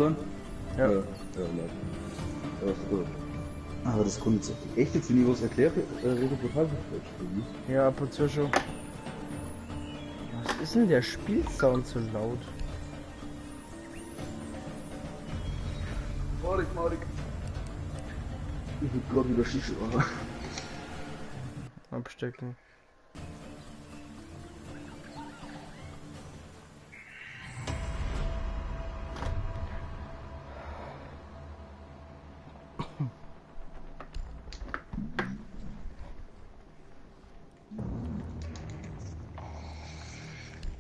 Online? Ja. Ja, ja, live. Ja, ist gut. Aber das kommt jetzt echt jetzt, wenn ich was erkläre, redet total falsch. Ja, ab und zu schon. Was ist denn der Spielsound so laut? Marik, Marik. Ich will gerade wieder Shisha. Abstecken.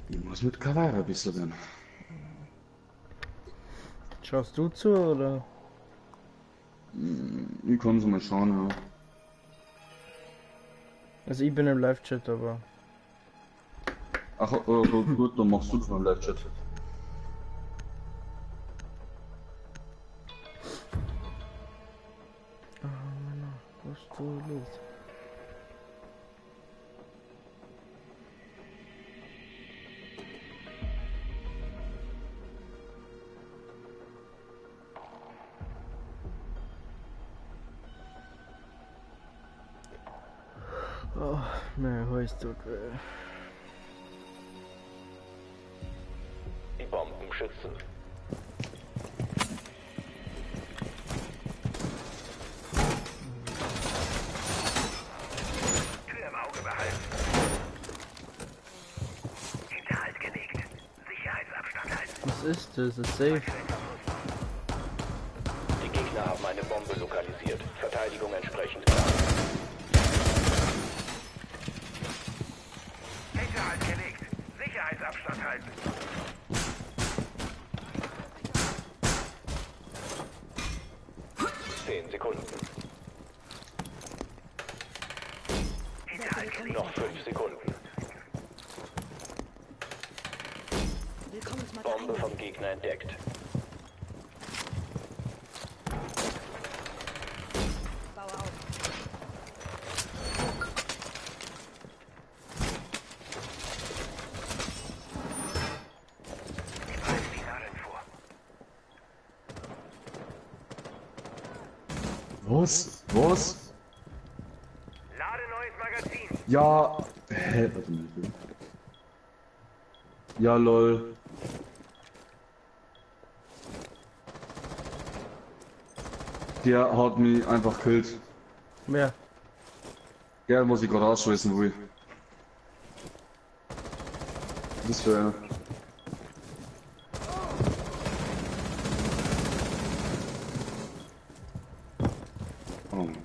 Ich muss mit Kawara besser werden. Schaust du zu oder? Ich kann so mal schauen, ja. Also ich bin im Live-Chat, aber. Ach, gut, gut, dann machst du das beim Live-Chat. Ah, Mann, was ist so los? Oh, mein Hals tut weh. Die Bomben schützen. Tür im Auge behalten. Hinterhalt gelegt. Sicherheitsabstand halten. Was ist das? Ist safe. Die Gegner haben eine Bombe lokalisiert. Verteidigung entsprechend klar. Hinterhalt gelegt. Sicherheitsabstand halten. 10 Sekunden. Hinterhalt gelegt. Noch 5 Sekunden. Bombe vom Gegner entdeckt. Baue auf. Ich bereite die Nadeln vor. Was? Was? Lade neues Magazin. Ja. Hä? Warte mal. Ja, lol. Der hat mich einfach gekillt. Wer? Der muss ich gerade rausschmeißen will. Das für einer. Oh mein Gott.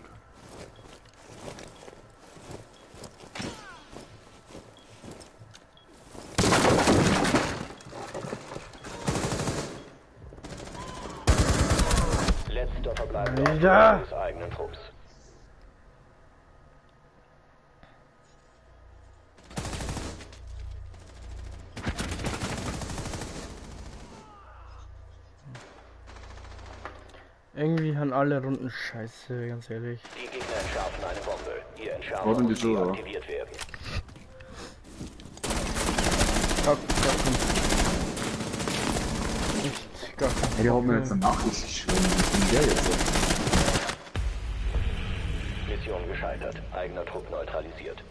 Letzter verbleibender Alter! des eigenen Trupps. Irgendwie haben alle Runden Scheiße, ganz ehrlich. Die Gegner entschärfen eine Bombe. Ihr Entschärfer Warte, muss die Tür, oder? deaktiviert werden. Gar, gar kein. Echt, gar kein. Hey, der hat mir jetzt eine Nachricht geschrieben. Was ist denn der jetzt? Mission gescheitert. Eigener Trupp neutralisiert.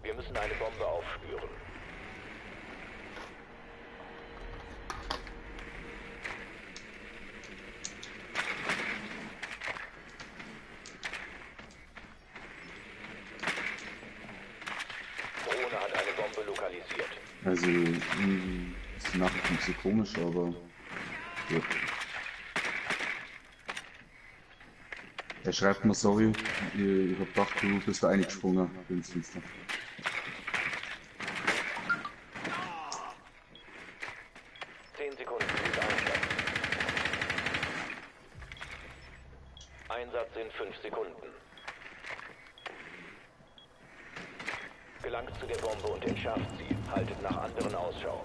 Wir müssen eine Bombe aufspüren. Bombe lokalisiert. Also, ist die Nachricht ein bisschen komisch, aber. Ja. Er schreibt mir, sorry, ich hab gedacht, du bist da eingesprungen ins Fenster. 10 Sekunden bis Einsatz. Einsatz in 5 Sekunden. Gelangt zu der Bombe und entschärft sie. Haltet nach anderen Ausschau.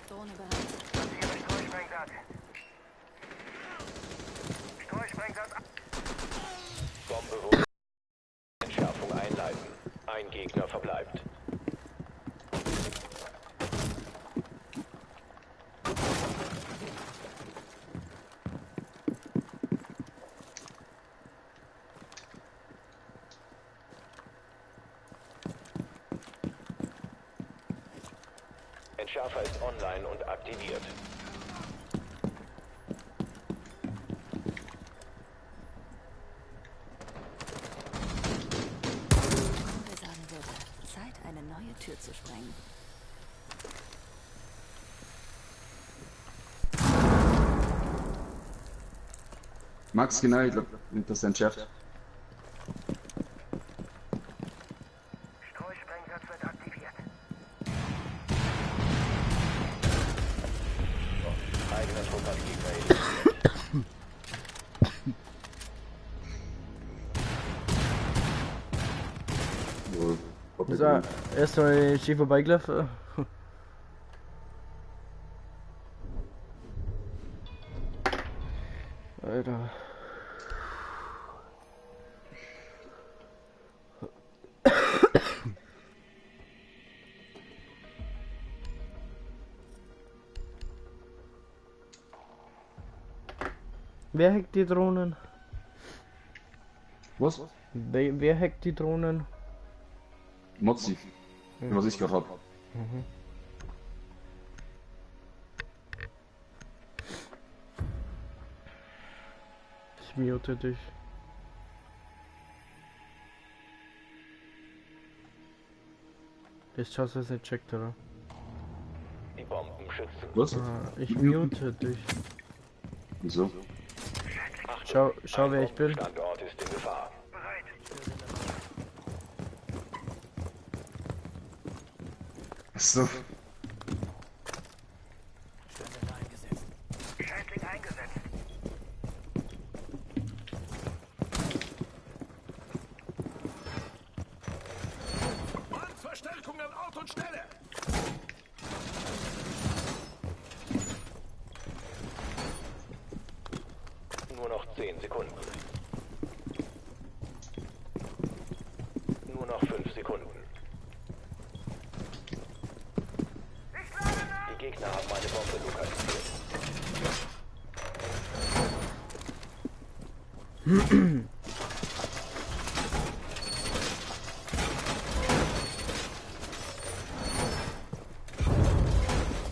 Drohne bereit. Platziere Streusprengsatz. Streusprengsatz. Bombe wurde Entschärfung einleiten. Ein Gegner verbleibt. Entschärfer ist online und aktiviert. Kumpel sagen würde, Zeit, eine neue Tür zu sprengen. Max, genau, ich glaube, das ist entschärft. Streusprengsatz wird aktiviert. Eigener Trupp hat Gegner eliminiert. Jawohl. Hab ich So, erstmal schief vorbeigelaufen. Alter. Wer hackt die Drohnen? Was? Wer hackt die Drohnen? Mozzi. Was ich gerade hab. Ich mute dich. Jetzt schaust du es nicht checkt, oder? Die Bomben schützen. Was? Ah, ich mute dich. Wieso? Achtung, Schau, ein wer ich bin. Bombenstandort ist in Gefahr. Bereit. Achso. Schädling eingesetzt. Verstärkung an Ort und Stelle! Nur noch 10 Sekunden. Nur noch 5 Sekunden. Die Gegner haben eine Bombe lokalisiert.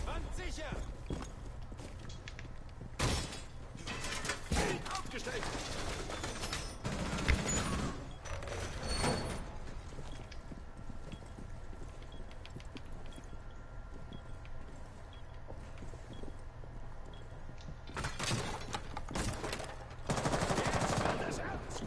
Wand sicher! Schild aufgestellt! Jetzt wird es ernst!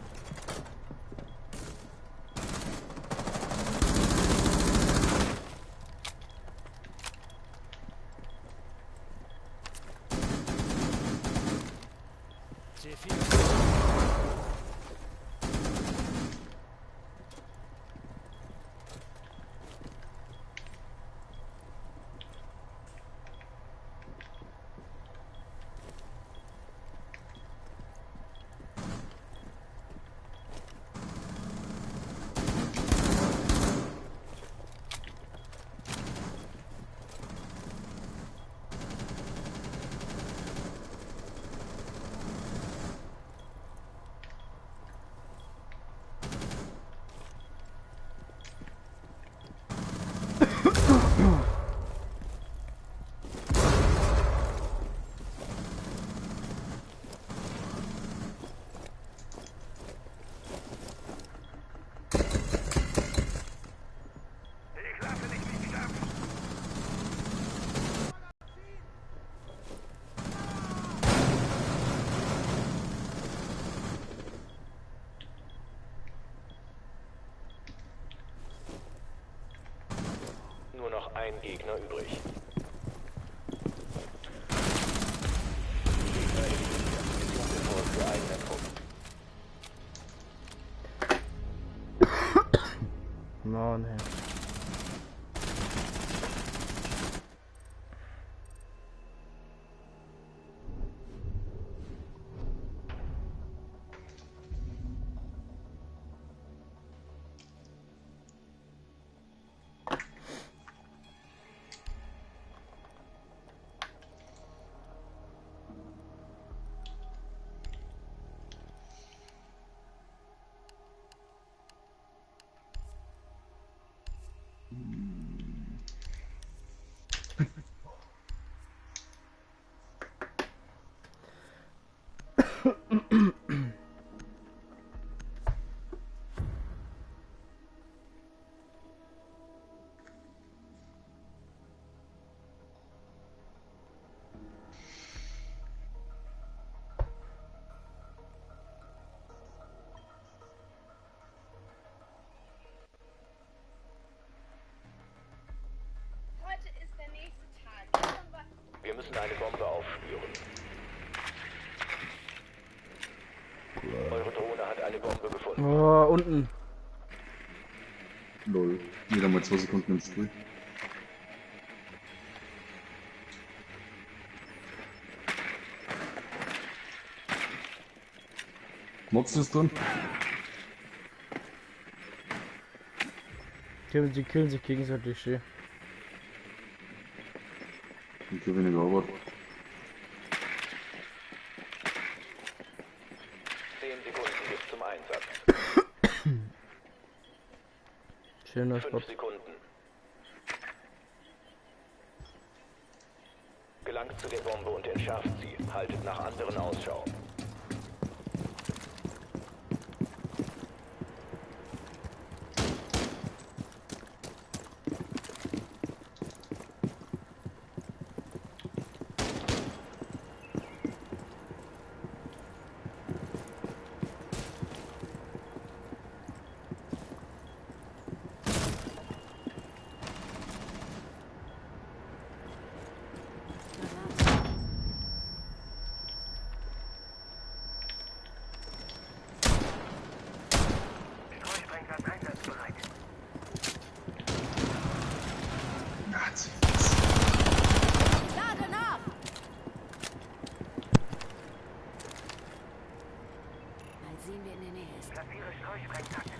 Gegner übrig. Gegner eliminiert. Missionserfolg für eigene Truppen. Mann, ey. Heute ist der nächste Tag. Gestern war Wir müssen eine Bombe aufspüren. Eure Drohne hat eine Bombe gefunden. Oh, unten. Lol. Wieder mal 2 Sekunden im Spiel. Mods ist drin. Die killen sich gegenseitig, schön. Ich hab weniger Arbeit. 10 Sekunden bis zum Einsatz. Schöner 5 Spot. Sekunden. Gelangt zu der Bombe und entschärft sie. Haltet nach anderen Ausschau. Streusprengsatz einsatzbereit. Lade nach! Mal sehen, wer in der Nähe ist. Platziere Streusprengsatz.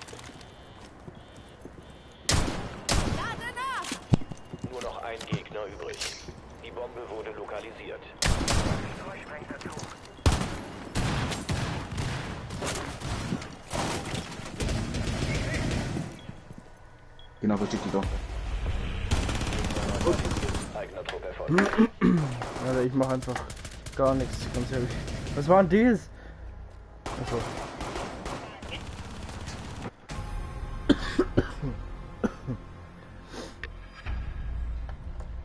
Lade nach! Nur noch ein Gegner übrig. Die Bombe wurde lokalisiert. Streusprengsatz hoch. Genau, versteck dich da. Eigener Trupp erfolgt. Alter, ich mach einfach gar nichts, ganz ehrlich. Was war denn das? Achso.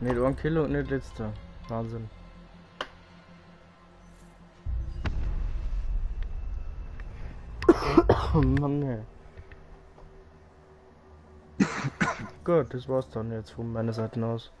Nicht ein Kilo und nicht letzter. Wahnsinn. Mann, ey. Gut, das war's dann jetzt von meiner Seite aus.